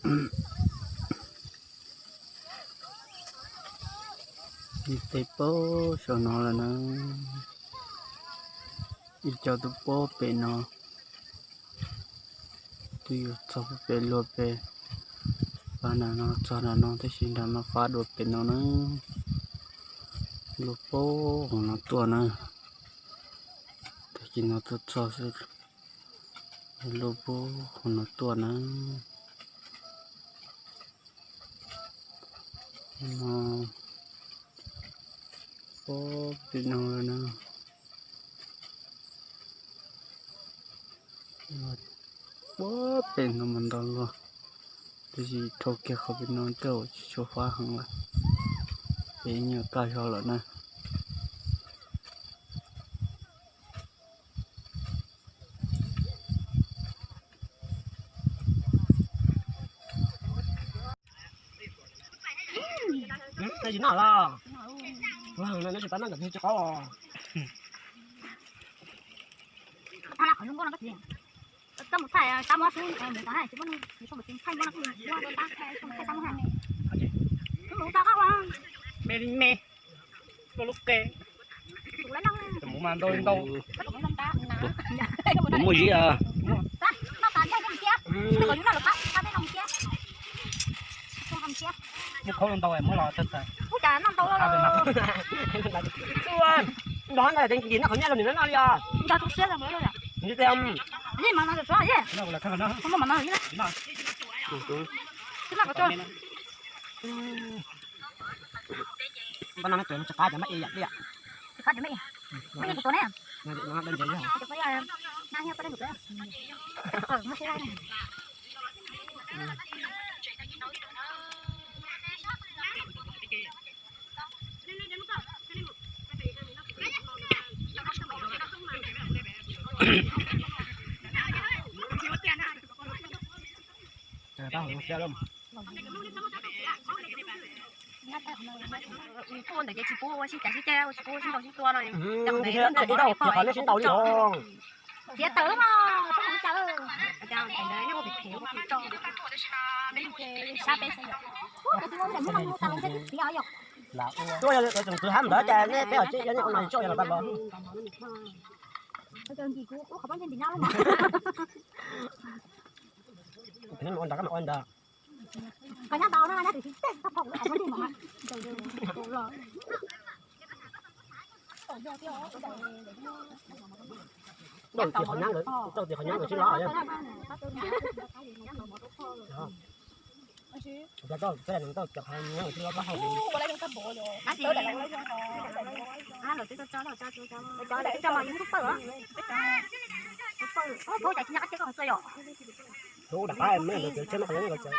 Ib teg puag saum no lawm na, ib co tuaj puag pem no, twb yuav txog pem luag pem, fab nram no txog nram no tab sis nram no fab dua pem no na, luag puag hauv no tuaj na, tag kis no tuaj txog xwb, luag puag hauv no tuaj na. No, puag pem no lawm na. Puag pem no mas ntau luaj, tab sis dhau kiag qhov pem no tej zaum tsis tshua fab heev lawm, pem nyuam kaj zog lawm na. Tsis noj los, tsis pab noj ntawm tsis qab. Me li me, lub lub qe, tus muv mas ntau li ntau. Tus muaj zib. Muaj khaub ntau muab los tag tag. Nrog ntawd ces nkim noj qhov nyiaj los nws noj li os. Nws tias, npaj no tsis qab cov maj ib yam li. Ua ntawm ces tsis pub ua sib cav sib ceg, tsis pub ua sib ntaus sib tua no. Txiav taws lawm mas txhob mus cav lawm. Tuaj yog tsoom kwv hab ntawd cas nej peb hom tseeb yog nej ua no tsis tau yog los tag los. Ua ntawd koj mam ua ntawd. Rau tim qhov nyab lawm, rau tim qhov nyab lawm tsis los. Cov rau peb nws tau cov qhov nyab lawm tsis los hauv. Tus dam qab me ntawd tsev tsheb no qhov nyab lawm tsev.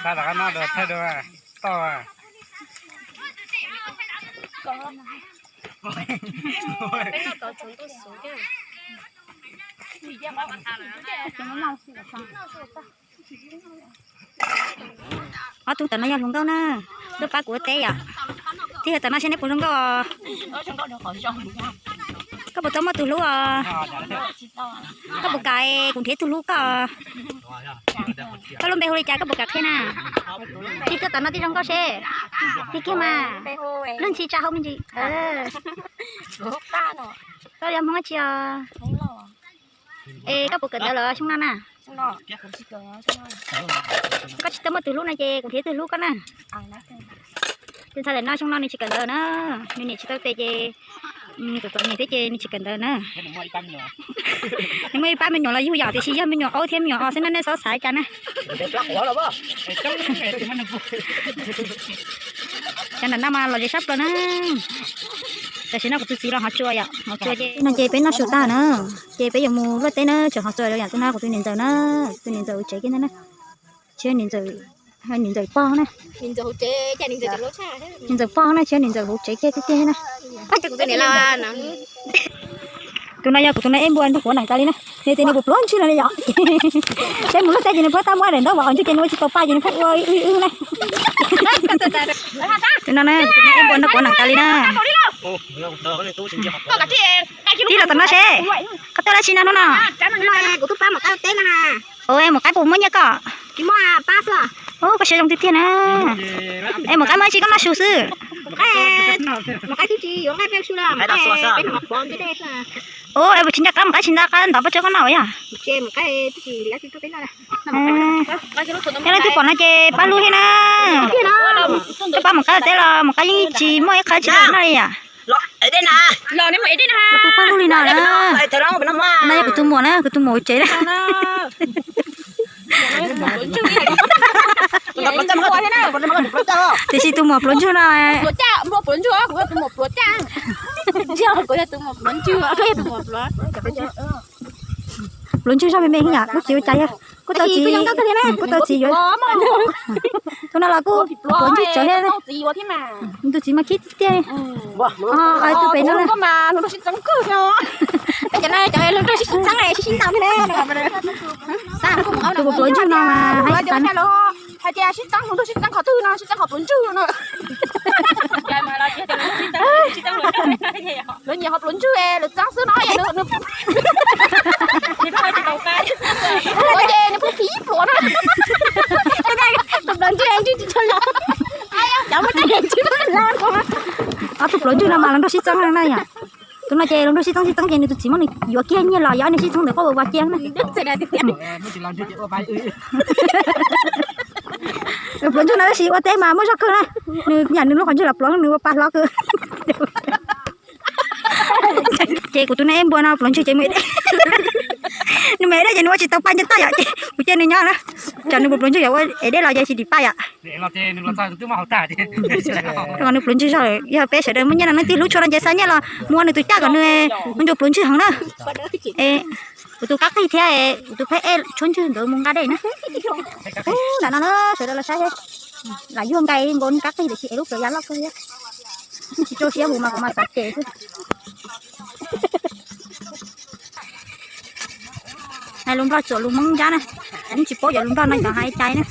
Xa rov qab no thaij dua, toj. Ob tug tom no yog hluas nkauj na, tuaj pab kuv ua teb yom. Tib yog tom no seb neb puas zoo nkauj os. Koj puas tau muaj tus hlub os? Koj puas kam kuv nrhiav tus hlub koj? Koj lub npe hu li cas koj puas kam qhia na? Tib tuaj tom no tib zoo nkauj seb. Tib kiag mas. Lub ntxhi tsa hau me ntsis. Koj yog Hmoob dab tsi os? Es koj puas kawm ntawv lawm xyoo no na? Koj tsis tau muaj tus hlub no ces kuv nrhiav tus hlub koj na. Tus ntxhais ntawm no xyoo no nws tsis kawm ntawv na, nws niam tsis tau tes ces, tus txom nyem thiab ces nws tsis kawm ntawv na. Nws muaj ib pab me nyuam los yug yom, tiam sis yog me nyuam aub thiab me nyuam os xwb no nej txhob xav cas na. Cov nram no mas lom zem sab plaws na. Tam sim no kuv tus txiv los hov tsua yom, hov tsua ces no ces peb noj su tag na, ces peb yuav mus luaj teb na, tseem hov tsua yom. Tus no kuv tus niam ntxawm na, tus niam ntxawm hauv tsev kiag ntag na. Tsis yog niam ntxawm, niam ntxawm pog na. Niam ntxawm pog na, tsis yog niam ntxawm hauv tsev kiag tiag tiag na. Tus no yog kuv tus no eb npua nrog kuv ua neem tas li na. Nws tias nws puas pluav ntswg no li yom. Peb mus luaj teb ces nws pheej tab muab daim ntaub vov qhov ntswg ces nws ua tsis tau pa ces nws pheej ua wb wb na. Tus no na, tus no eb npua nrog kuv ua neem tas li na. Tib los tom no seb, koj tuaj dab tsi no hnub no? Kuv tuaj pab mam qab teb na. Ua, mus qaib puas muaj nyiaj koj? Ua, koj siab zoo tiag tiag na. Es mus qaib muaj tsi koj noj su xwb. Ua, es puas tsis nco qab mus qaib tsis nco qab ntov pob tshuaj koj noj ua yog? Yog leej twg pom no ces pab lub thiab na. Koj pab mus qaib teb los mus qaib yeej tsis muaj ib qho tsis noj li yom. Pab lub li no na. No yog kuv tus muam na, kuv tus muam tsev na. Tiam sis tus muam pluav ntswg no. Pluav ntswg zog me me yom, kuj tsis ua cas yog. Kuj tau txiv, kuj tau txiv yuav. Tus no los kuj pluav ntswg tsawv thiab. Tus txiv mas khib tiag. Tus pem no. Tus pluav ntswg no mas hais tias sib txeeb hluas nraug sib txeeb qhov twg no sib txeeb qhov pluav ntswg no. Lawv nyiam qhov pluav ntswg lawv txeeb xwb no. Ua ces nws pheej phim pluav na. Tus pluav ntswg ntswg tsis tshua los. Cov muaj teeb ntswg los. Ob tug pluav ntswg no mas hluas nraug sib txeeb na yom. Tus no ces hluas nraug sib txeeb sib txeeb ces nws tus txiv muab nws yuav kiag nyiaj los yuav nws sib txeeb ntawm qab ua vas kiag na. Pluav ntswg no tab sis ua teb mas muaj zog kawg na. Nws yam nws lub qhov ntswg los pluav nws ua pa hlob kawg. Ces kuv tus neeg ej npua no pluav ntswg ces mus ev dej. Nws mus ev dej ces nws ua tsis tau pa nce toj yom ces kuv cia nws nyob na. Tsam nws mus pluav ntswg yom ua ev dej los ces tsis dim pa yom. Nws pluav ntswg zog, yog peb sawv daws muaj nyiaj no leej twg hlub tshua no ces xa nyiaj los muab nws tus caj kom nws ua ntsug pluav ntswg heev na. Kuv tus kab qig thiab kuv tus pheb ej tshuab ntswg nkawd mus nqa dej na. Nram no na sawv daws los saib, lam yuag nkai nkaus kab qig tiam sis es lub plawv ya loj kawg thiab. Tsis rau siab mus mas kuv mas xav cem xwb. Hais lus Nplog txuam lus Hmoob nrab na. Kuv tsis paub cov lus Nplog no cov hais cai na.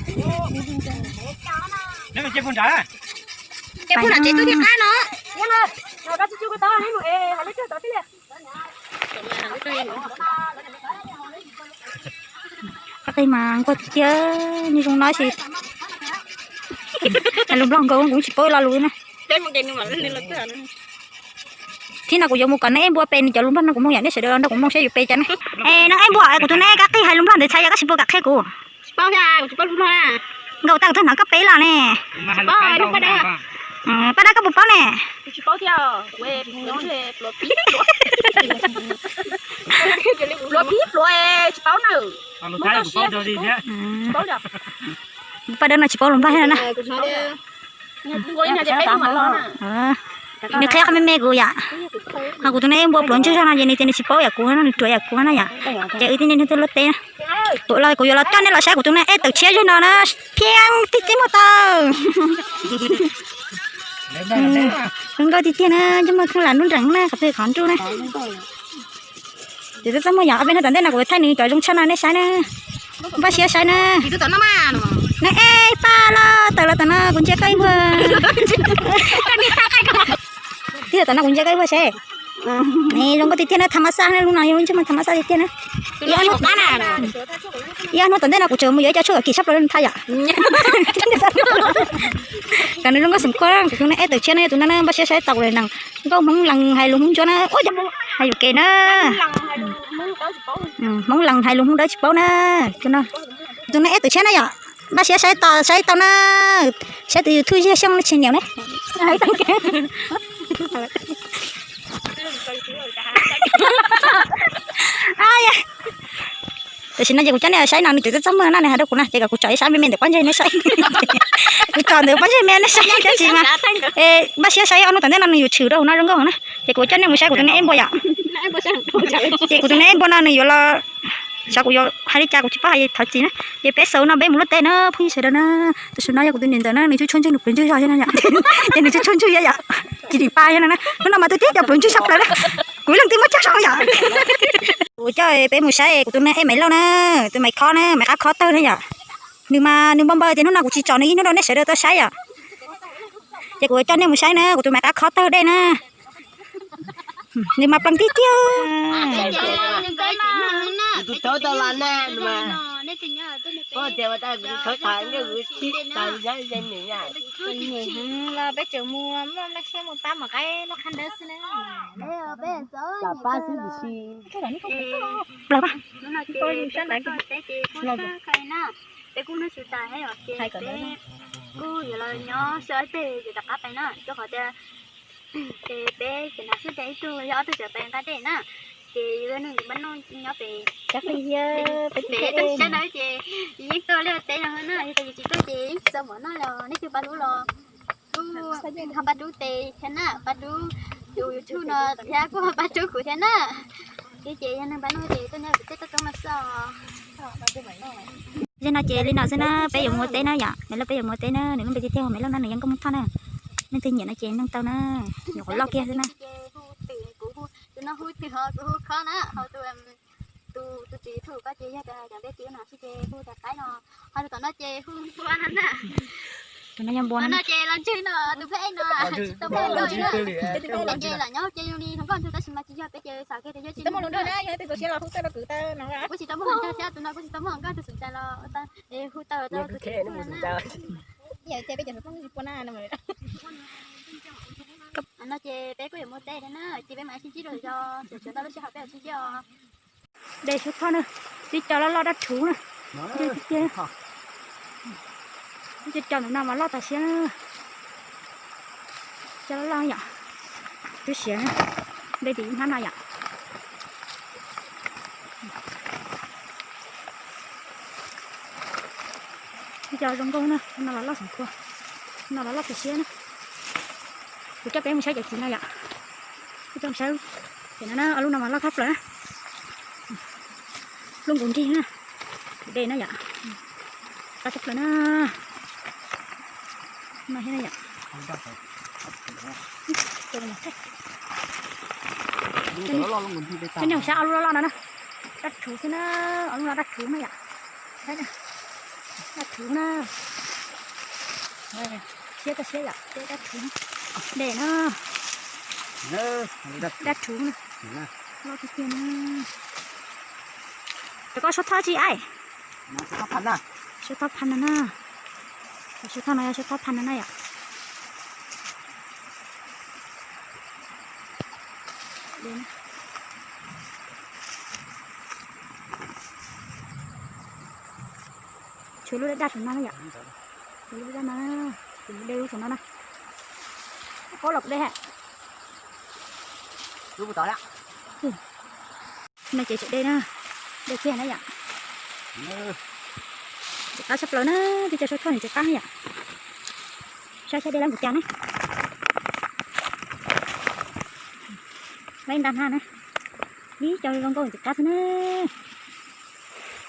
Qab qig mas nquag tiag, nws zoo no sis hais lus Nplog nkaus kuv tsis paub lo lus na. Thiab no kuv yuav mus kom neeg ej npua pe nws cov lus Nplog no kuv mloog yom, nej sawv daws nrog kuv mloog seb yuav pe cas ne. Es neeg ej npua es kuv tus neeg kab qig hais lus Nplog ntawd txhais yog koj tsis pom kam qhia kuv. Nkaum tag tus hnov koj pe los ne. Paj Dab koj puas paub ne? Paj Dab no tsis paub lus Nplog thiab na. Nws qhia qhov me me kuv yom. Ho kuv tus neeg ej npua pluav ntswg zog no ces nws tias nws tsis paub yam kuv no, nws ruam yam kuv no yom. Ces wb tib neeg tuaj luaj teb na. Kuv los kuv yuav los coj nej los saib kuv tus neeg ej tawm tshiab zog no na. Phiab tib teb muag tau. Zoo nkauj tiag tiag na, ntsej muag kheej lam nruj nreem na, qhov twg qhov nruj na. Ces txaj muag yom, ob peb hnub tom ntej no kuv thaij nws cov zoo tshaj no nej saib na. Npaj siab saib na. Neb ej paj los tawm los tom no kuv ntsia koj ib vuag. Tib tom no kuv ntsia koj ib vuag saib. Zoo nkauj tiag tiag na, tham mas xaj na, lub no yog lub ntsej muag tham mas xaj tiag tiag na. Ib ob hnub tom ntej no kuv tseem mus yuav ib co tshuaj kim sab plaws thaj yom. Kom nws zoo nkauj xeem khuab, kuv tus neeg ej tawm tshiab na, yog tus no na npaj siab saib tau lawm neeg nkauj Hmoob lees hais lus Hmoob ntsuab na. Ua yog hais yuav kev na. Hmoob lees hais lus Hmoob dawb tsis paub na. Tus neeg ej tawm tshiab na yom, npaj siab saib tau saib tau na. Saib tus YouTube Ziag Xyooj tsis niam ne. Tam sim no ces kuv coj nej saib no nws tseem txaj txaj muag no nws hais rau kuv na ces kom kuv tsom ib sab me me ntawm pob ntseg nej saib. Kuv tsom ntawm pob ntseg me nej saib tab sis mas npaj siab saib ob hnub tom ntej no nws yuav tshwm rau hauv no zoo nkauj heev na. Ces kuv coj nej mus saib kuv tus neeg ej npua yom. Ces kuv tus neeg ej npua no nws yuav los, xyov kuv yuav hais li cas kuv tsis paub hais thov txim na. Ces peb xaus no peb mus luaj teb na phooj ywg sawv daws na. Tam sim no yog kuv tus niam ntxawm na nws tshuab tshuab ntswg pluav ntswg zog thiab na yom. Ces nws tshuab tshuab ntswg thiab yom. Tsis dim pa thiab na. Hnub no mas twb tib cov pluav ntswg sab plaws na. Kuv ib leeg twb muab cog zoo yom. Kuv coj peb mus saib kuv tus neeg ej Maiv Lauj na, tus Maiv Khob na, Maiv Qab Khob tawg na yom. Nws mas nws npau npau tias hnub no kuv tsis tsom nws ib hnub rau nej sawv daws tau saib yom. Ces kuv coj nej mus saib na, kuv tus Maiv Qab Khob tawg dej na. Nws mas plees tiag tiag. Los peb tseem mus muaj siab mus pab mos qaib lub qhab ntawd xwb na. Plaws pab. Peb kuj hnub tsis tas, ces peb kuj yuav los nyob xwb ib pliag ces rov qab pais na, rau qhov tias ces peb ces hnav xwb ces ib tug yog ob tug tseem pais nqa dej na, ces yus nug yus pab noj nyob pem, pem toj siab ntawd ces yus yeej tuaj liaj teb no na, yog tias yus tsis tuaj ces yeej tsis tau mov noj los nej twg pab hlub los kuj ho pab rub tes thiab na, pab rub tus YouTube no thiab kuj ho pab rub kuv thiab na. Ces yog neeg pab noj ces tuaj nyob pem tej toj roob no xwb os. Zaum no ces li no xwb na, peb yuav mus ua teb na yom, Maiv Lauj peb yuav mus ua teb na, nws lub npe tiag tiag hu Maiv Lauj na, nws yog nkauj Hmoob Thoj na. Leej twg nyiam no ces noog tau na, nyuam qhuav loj kiag xwb na. Tus no hu twg ho kuv hu khob na, ho tus, tus, tus tsis hu ko ces yog cov npe tsis hu no xwb ces hu tus qaib no, ho tus tom no ces hu npua na. Tus no yog npua no ces los ntswg no, tus pheb no tsis tau muaj hluas nraug na. Ces lam nyob ces zoo li hluas nkauj ntswg tab sis mas tsis yog peb ces xav kiag tias yog tsis muaj hluas nraug na, yog tus txaus siab los hu tawm rau kuv tau no. Kuv tsis tau muaj hluas nraug thiab, tus no kuj tsis tau muaj hluas nkauj, tus xum ntxhais los es hu tau rau tus tsis hu na. Yog tias peb cov hluas nkauj tsis pua na no. No ces peb kuj yuav mus teb thiab na, ces peb mam sib ntsib rau zog, tseem tshuav ntau lub sij hawm peb yuav sib ntsib os. De suab thoj na, tib co loj loj dab rhuv na. Cov ntawm no mas loj tas siab na. Cov loj loj yom, twb siav na, de tim hnab no yom. Cov zoo nkauj na, no los loj xeem khua, no los loj tas siab na. Kuv coj peb mus saib cov txiv no yom. Peb coj mus saib, ces no na, ob lub no mas loj tshaj plaws na. Lub nkaus nrig na, de na yom. Loj tshaj plaws na. No thiab na yom. Coj nej mus saib ob lub loj loj no na. Dab rhuv xwb na, ob lub no dab rhuv na yom. Saib na, dab rhuv na. Siab koj siab yom, dab rhuv. De na. Dab rhuv na. Loj tiag tiag na. Cov koj suab thoj tsi ai? Suab thoj pha no na. Suab thoj no yog suab thoj pha no na yom. Tshuav lub daj daj saum no na yom. Tshuav lub daj no, kuv de lub saum no na. Qaub los kuv de ha. No ces tseem de na, de kiag na yom. Ntxim qab tshaj plaws na, twb cov suab thoj ntxim qab yom. Saib saib de lab npaum cas na. Lab ib nta hnab na. Ib co zoo nkauj ntxim qab xwb na.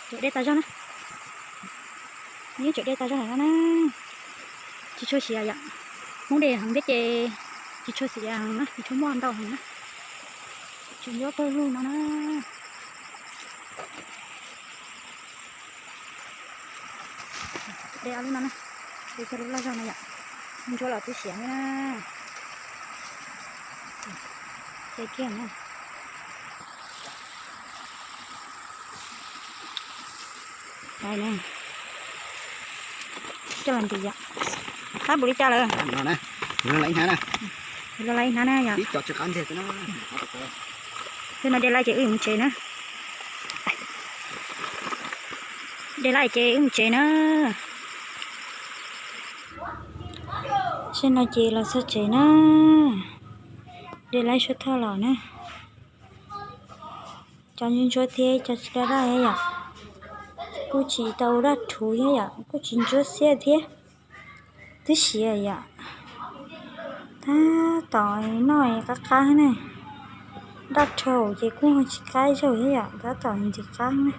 Tseem de tas zog na. Yeej tseem de tas zog no na. Tsis tshua siav yom. Hmoob de heev thiab ces tsis tshua siav heev na, tsis tshua muaj ntau heev na. Tseem yuav pawg lug no na. De ob lub no na, de kiag lub loj zog no yom. Ntsuab los twb siav thiab na. De kiag na. Coj los ntim yom. Qab npaum li cas lawm? Los laiv hnab na yom. Twb no de laiv ces wb mus tsev na. De laiv ces wb mus tsev na. Seb no ces los txog tsev na. De laiv suab thoj los na. Cov ntsuab ntsuab thiab cov tsis daj daj yom. Kuj tsis tau daj rhuv thiab yom, kuj tsis ntsuab xiab thiab. Twb siav yom. Tab tom noj qab qab na. Daj rhuv ces kuj tsis qab zaug thiab yom, tab tom ntxim qab na.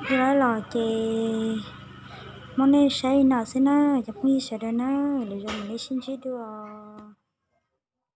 Li lawv los ces muab nej saib no xwb na cov phooj ywg sawv daws na, lwm zaus mam li sib ntsib dua.